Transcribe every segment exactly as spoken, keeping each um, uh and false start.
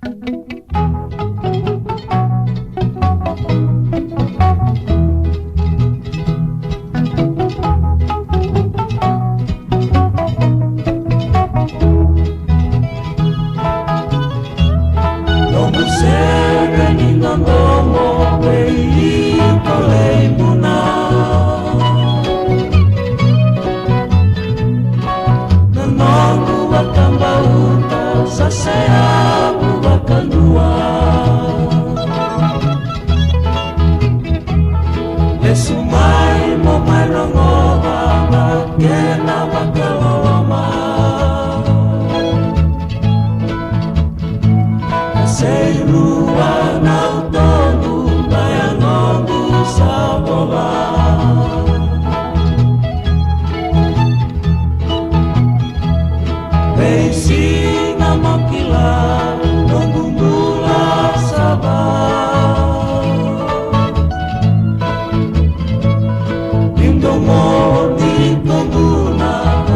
Noqu sere ni noqu vei iko lei muna. Na noqu vakabauta sa seavu vakadua. Lesu mai mo mai rogoca na kena vakaloloma. Sei rua na utogu na yagoqu sa vola. Veisiga mo kila noqu bula sa va. Ni domoni toguna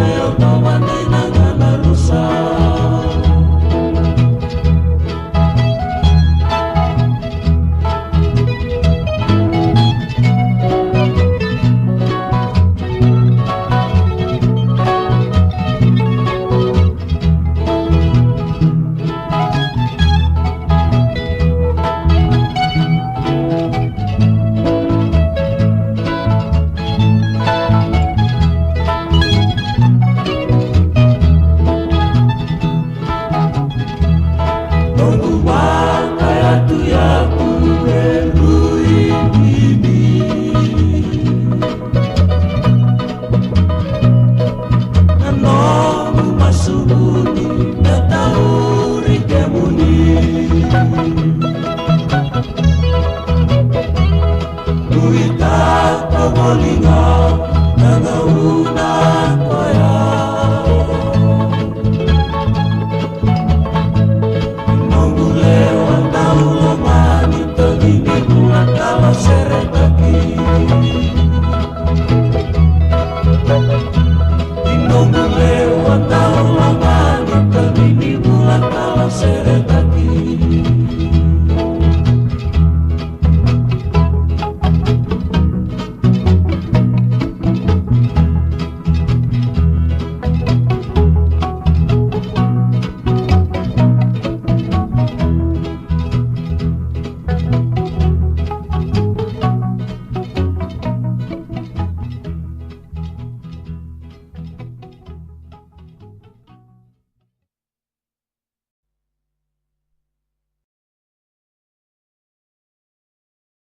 e o tavani na gana rusa. Noqu